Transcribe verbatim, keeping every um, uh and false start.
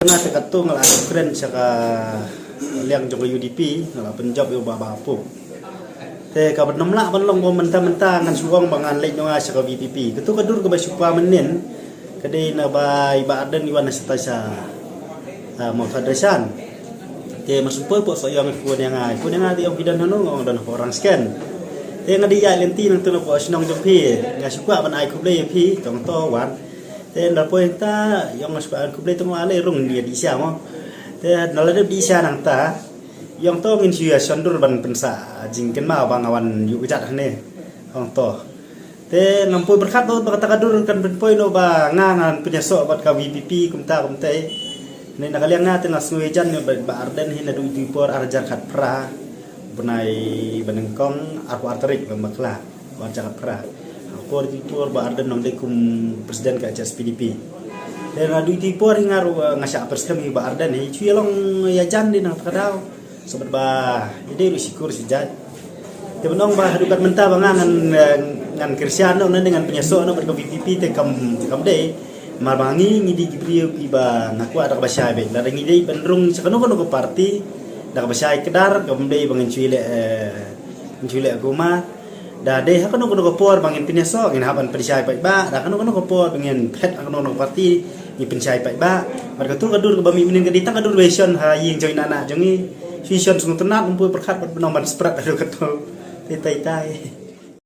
Na te katto nga la kren sha ka liang jong ka U D P, nga la pynjop ïa u Bah Bah Pup. Te kaba nym lah ban long ba mynta mynta ngan shu ong ba ngan leit noh nga sha ka V P P. Katto ka dur kaba shu kpa mynnin ka dei na ba i Bah Ardent i wan na sha ta sha, ah, Mawthadraishan. Te mar shu poi pok soh ïong i phone ïa nga, i phone ïa nga te ïong phi don hano, nga ong don hapoh Rangsken. Te nga dei ïa lynti nangtu na pok shnong jong phi, nga shu kwah ban ai khublei ïa phi, tang to wan. Te nda poi ta ïong nga shu kwah ban khublei tang ale rung ni di sha mo. Te nda la dep di sha nangta ïong to ngin shu ïa shon dur ban pynsah jingkynmaw ba nga wan ïuh kjat hangne. Ong to. Te ngam poi pyrkhat ba kata ka dur kan pynpoi noh ba nga ngan pynïasoh bad ka V P P kumta kumta. Ni na ka liang nga te nga sngew ïajan ïa Bah Ardent hi naduh itu i por ar hajar khatphra, bnai ba nyngkong arphew ar tarik ba bakla, ar hajar khatphra. Ha por itu i por Bah Ardent nong dei kum president ka H S P D P. Te naduh itu i por hi nga ruh nga shah pyrshang hi Bah Ardent hi shu ïa long ïajan dei na kata ka daw. Sabab ba i dei ruh shikur shi jait. Te ban ong ba haduh kat mynta ba nga ngan, eh, ngan kyrshan noh, ngan ngan pynïasoh noh bad ka V P P te kam, kam dei. Mar ba ngi, ngi dei ki briew kiba nga kwah da kaba shai beit. Lada ngi dei ban rung sha kano kano ka party da kaba shai kdar, kam dei ba ngin shu ïaleh, eh, ngin shu ïaleh kumar. Da dei ha kano kano ka por ba ngin pynïasoh ngin hap ban pynshai paidbah, da kano kano ka por ba ngin phet ha kano kano ka party ngin pynshai paidbah. Bad kato ka dur kaba mih mynnin ka dei tang ka dur ba shon ha ïing jong i nah nah jong i. Shu shon sngewtynnat, ym poi pyrkhat bad ban ong ban spread haduh kato. Te tai tai.